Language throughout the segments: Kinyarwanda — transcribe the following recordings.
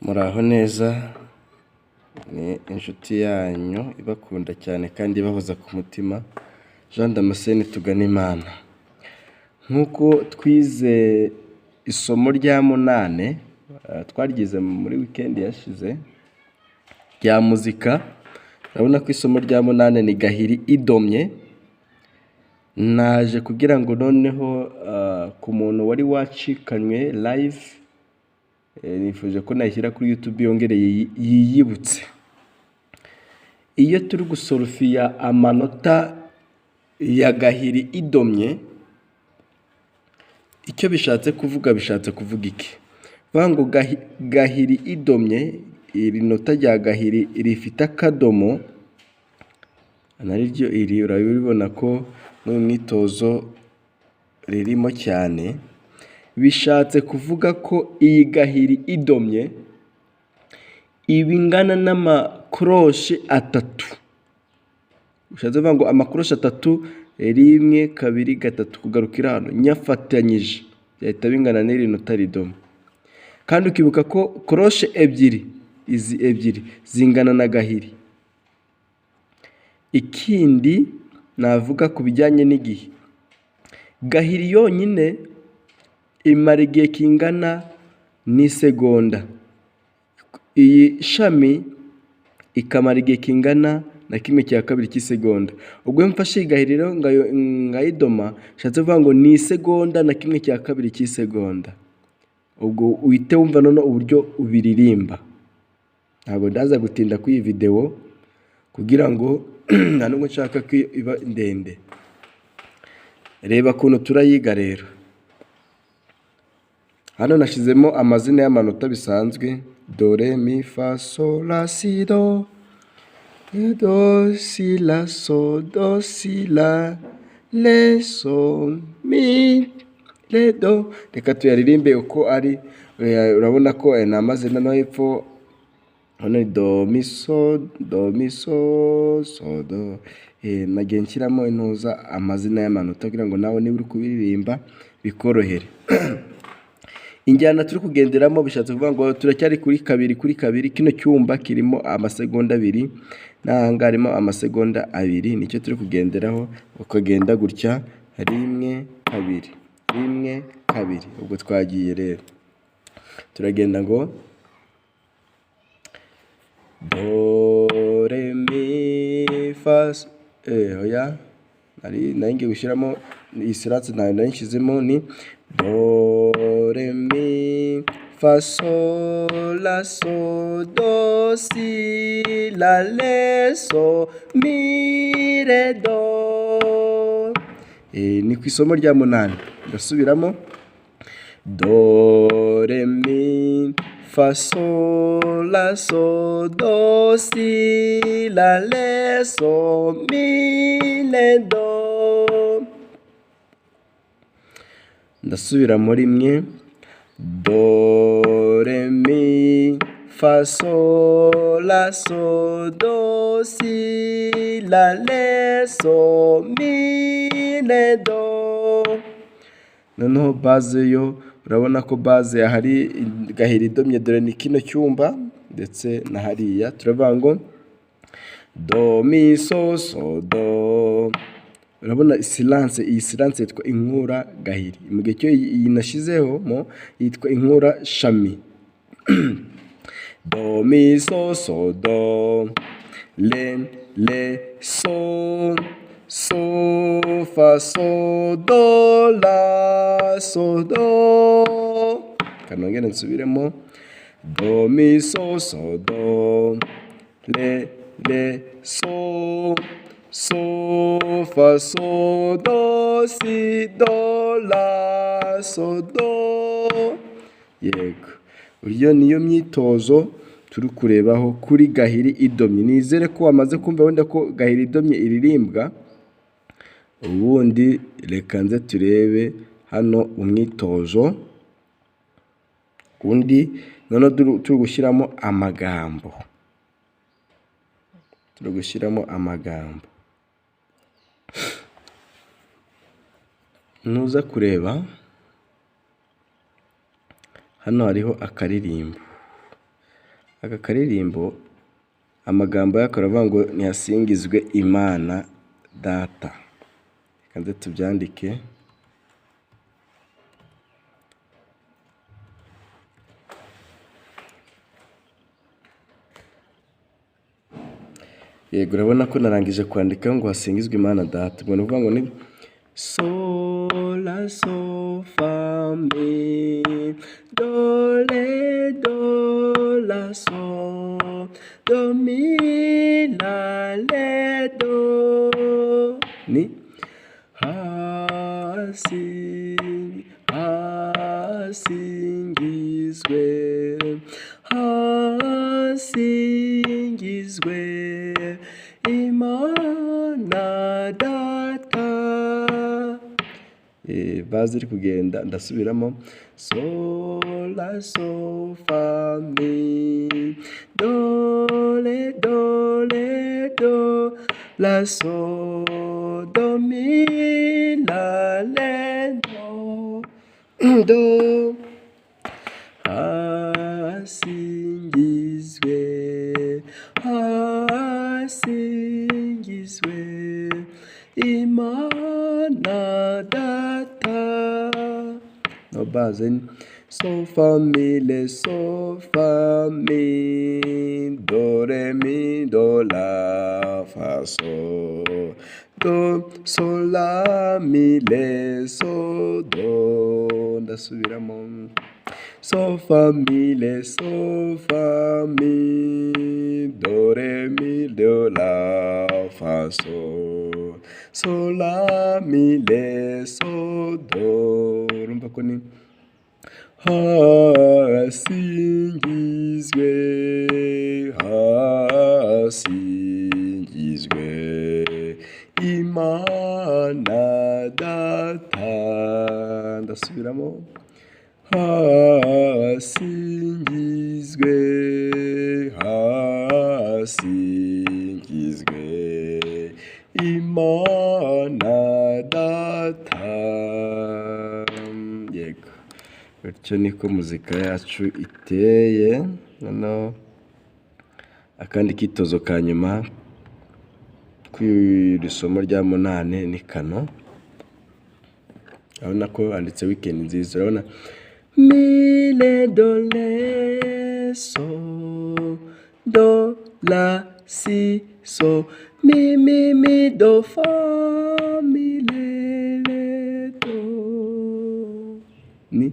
Muraho neza, ni inshuti yanyu ibakunda cyane kandi ibahoza ku mutima, Jean Damascene Tuganimana. Nk'uko twize isomo rya munane, twaryize muri weekend yashize, rya muzika, urabona ko isomo rya munane ni gahiri idomye, naje kugira ngo noneho ku muntu wari wacikanywe live, nifuje ko nayishyira kuri YouTube yongere yiyibutse. Iyo turi gusorofiya amanota ya gahiri idomye, icyo bishatse kuvuga iki? Bivuga ngo gahiri idomye, iri nota rya gahiri rifite akadomo, nariryo iri urabibona ko muri uyu mwitozo ririmo cyane, bishatse kuvuga ko iyi gahiri idomye iba ingana n'amakoroshi atatu. Bishatse kuvuga ngo amakoroshi atatu, rimwe, kabiri, gatatu, kugarukira hano nyafatanyije byahita bingana n'iri nota ridomye. Kandi ukibuka ko koroshe ebyiri, izi ebyiri zingana na gahiri. Ikindi navuga ku bijyanye n'igihe, gahiri yonyine imara igihe kingana n'isegonda, iyi shami ikamara igihe kingana na ½ cy'isegonda. Ubwo iyo mfashe iyi gahiri rero nkayidoma, bishatse kuvuga ngo ni isegonda na ½ cy'isegonda. Ubwo uhite wumva noneho uburyo ubiririmba. Ntabwo ndaza gutinda kuri iyi videwo kugira ngo nta nubwo nshaka ko iba ndende. Reba ukuntu turayiga rero. Hano nashyizemo amazina y'amanota bisanzwe, do, re, mi, fa, sol, la, si, do, do, si, la, sol, do, si, la, re, sol, mi, re, do. Reka tuyaririmbe uko ari, urabona ko ni amazina no hepfo, hano ni do, mi, sol, do, mi, sol, sol, do. Nagiye nshyiramo intuza amazina y'amanota kugira ngo nawe niba uri kubiririmba bikorohere. Injyana turi kugenderamo bishatse kuvuga ngo turacyari kuri kabiri kuri kabiri, kino cyumba kirimo amasegonda 2, n'aha ngaha harimo amasegonda 2, nicyo turi kugenderaho, ukagenda gutya rimwe, kabiri, rimwe, kabiri. Ubwo twagiye rero, turagenda ngo do, re, mi, fa, oya, nari ngiye gushyiramo iyi silence ntayo nari nshyizemo, ni do, re, mi, fa, sol, la, sol, do, si, la, re, sol, mi, re, do. Ni ku isomo rya munani, ndasubiramo do, re, mi, fa, sol, la, sol, do, si, la, re, sol, mi, re, do. Ndasubiramo rimwe, do, re, mi, fa, sol, la, sol, do, si, la, re, sol, mi, re, do. Noneho base yo urabona ko base ahari gahiri idomye, dore ni kino cyumba ndetse na hariya, turavuga ngo do, mi, sol, sol, do. Urabona silence, iyi silence yitwa inkura gahiri, mu gihe cyo iyi nashyizeho mo yitwa inkura shami. Do, mi, sol, sol, do, re, re, sol, sol, fa, sol, do, la, sol, do. Kanongere nsubiremo, do, mi, sol, sol, do, re, re, sol, sol, fa, sol, do, si, do, la, sol, do. Yego, iyo niyo myitozo turi kurebaho kuri gahiri idomye. Nizere ko wamaze kumva wenda ko gahiri idomye iririmbwa. Ubundi reka nze turebe hano umwitozo undi, noneho turi gushyiramo amagambo, turi gushyiramo amagambo. Nuza kureba hano hariho akaririmbo. Aka karirimbo amagambo yako aravuga ngo "Nihasingizwe Imana Data". Reka nze tubyandike. Yego, urabona ko narangije kwandika ngo "Hasingizwe Imana Data". Ubwo ni ukuvuga ngo ni sol, la, sol, fa, mi, do, re, do, la, sol, do, mi, la, re, do. Ni hasingizwe, hasingizwe Imana Data. Baze iri kugenda, ndasubiramo: sol, la, sol, fa, mi, do, re, do, re, do, la, sol, do, mi, la, re, do, do. Hasingizwe, hasingizwe Imana Data. No baze ni sol, fa, mi, re, sol, fa, mi, do, re, mi, do, la, fa, sol, do, sol, la, mi, re, sol, do. Ndasubiramo: sol, fa, mi, re, sol, fa, mi, do, re, mi, do, la, fa, sol, sol, la, mi, re, sol, do. Urumva ko ni hasingizwe, hasingizwe Imana Data. Ndasubiramo: hasingizwe, hasingizwe Imana Data. Yego, bityo niko muzika yacu iteye. Noneho akandi kitozo ka nyuma kw'iri somo rya munane ni kano. Urabona ko handitse "Weekend nziza". Urabona mi, re, do, re, sol, do, la, si, sol, mi, mi, mi, do, fa, mi, re, re, do. Ni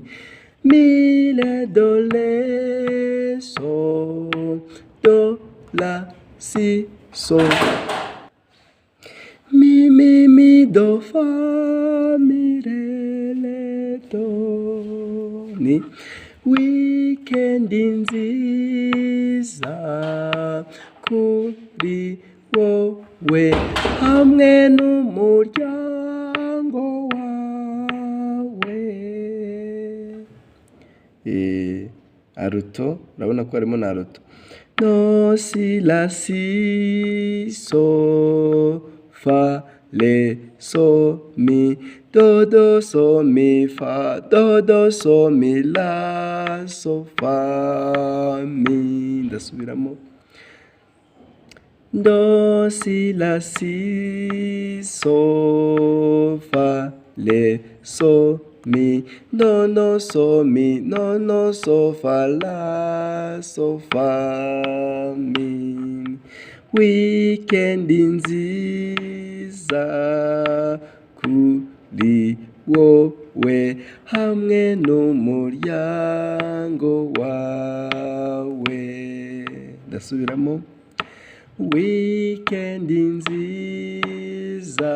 mi, re, do, re, sol, do, la, si, sol, mi, mi, mi, do, fa, mi, re, re, do. Ni weekend nziza kuri wowe hamwe n'umuryango wawe. Alto, urabona ko harimo na alto: do, si, la, si, sol, fa, re, sol, mi, do, do, sol, mi, fa, do, do, sol, mi, la, sol, fa, mi. Ndasubiramo: do, si, la, si, sol, fa, re, sol, mi, do, do, sol, mi, do, do, sol, fa, la, sol, fa, mi. Weekend nziza kuri wowe hamwe n'umuryango wawe. Ndasubiramo: weekend nziza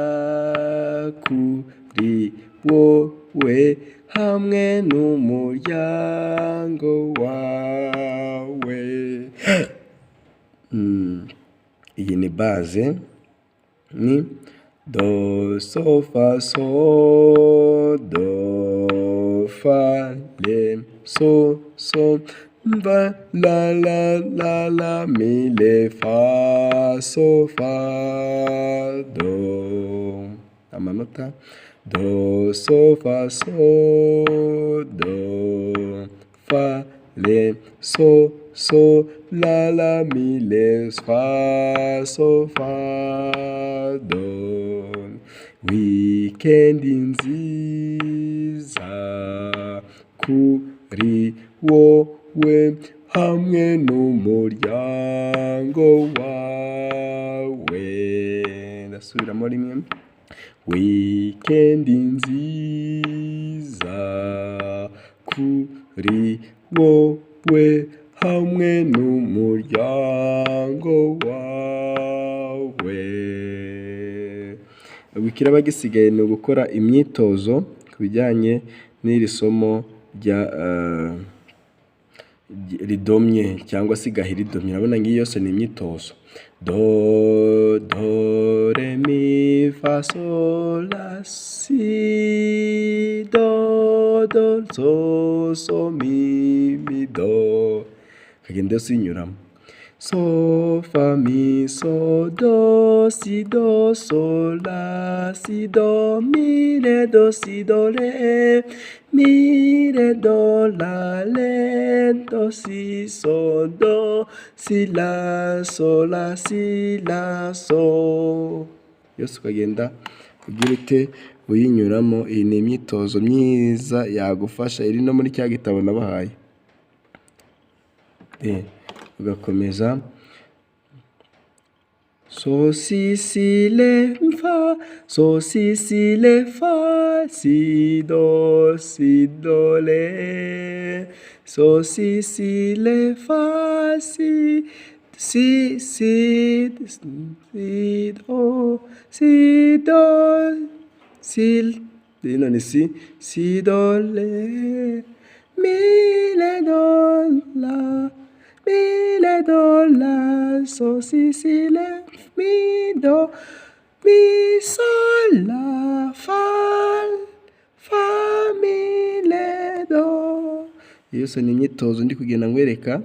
kuri wowe hamwe n'umuryango wawe. Iyi ni basse, ni do, sol, fa, sol, do, fa, re, sol, sol, fa, la, la, la, la, mi, re, fa, sol, fa, do. Amanota: do, sol, fa, sol, do, fa, re, sol. so la la mi re fa so fa do. Wikendi nziza kuri wowe hamwe n'umuryango wawe. Ndasubiramo rimwe. Wikendi nziza kuri wowe hamwe n'umuryango wawe. Ubu ikiraba gisigaye ni ugukora imyitozo ku bijyanye n'iri somo rya ridomye cyangwa se igahiri idomye. Urabona ngiyi yose ni imyitozo. Do, do, re, mi, fa, sol, la, si, do, do, so, so, mi, mi, do. Ukagenda yose uyinyuramo. So, fa, mi, so, do, si, do, so, la, si, do, mi, re, do, si, do, re, mi, re, do, la, re, do, si, so, do, si, la, so, la, si, la, so. Yose ukagenda ugira ute? Uyinyuramo. Iyi ni imyitozo myiza yagufasha, iri no muri cya gitabo nabahaye. Ugakomeza so si si le fa so si si le fa si do si do le so si si le fa si si si si do si do si ino ni si si do le mi le do la mi le do la so si si le mi do mi sol la fa fa mi le do. Iyo yose ni imyitozo ndi kugenda nkwereka.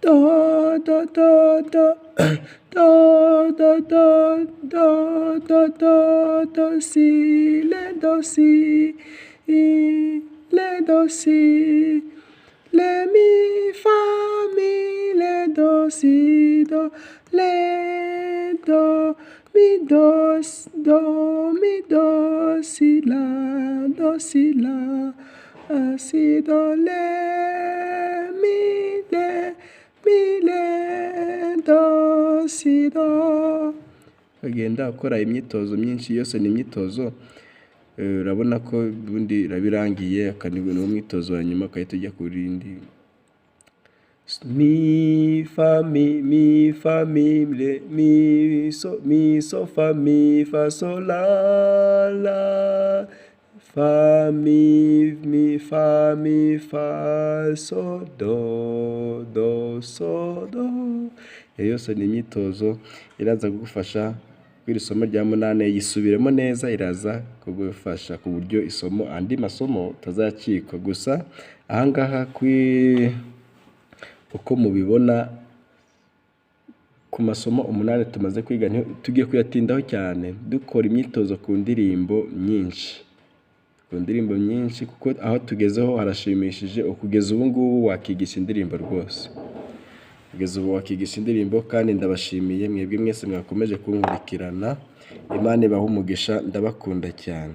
Do do do do do do do do do do do si le do si le do si le mi fa mi le do si do le do mi do do mi do si la do si la si do le mi le mi le do si do. Ukagenda ukora imyitozo myinshi, yose ni imyitozo. Urabona ko ubundi irabirangiye, aka ni wo mwitozo wa nyuma, ugahita ujya ku rindi. Mi fa mi mi fa mi re mi so mi so fa mi fa so la la fa mi mi fa mi fa so do do so do. Iyo yose ni imyitozo iraza kugufasha kuri iri somo rya munane. Yisubiremo neza, iraza kugufasha ku buryo isomo andi masomo utazacikwa. Gusa ahangaha kuri uko mubibona ku masomo 8 tumaze kwiga, tugiye kuyatindaho cyane dukora imyitozo ku ndirimbo nyinshi, ku ndirimbo nyinshi, kuko aho tugezeho harashimishije. Kugeza ubu ngubu wakigisha indirimbo rwose, kugeza ubu wakigisha indirimbo. Kandi ndabashimiye mwebwe mwese mwakomeje kunkurikirana. Imana ibahe umugisha, ndabakunda cyane.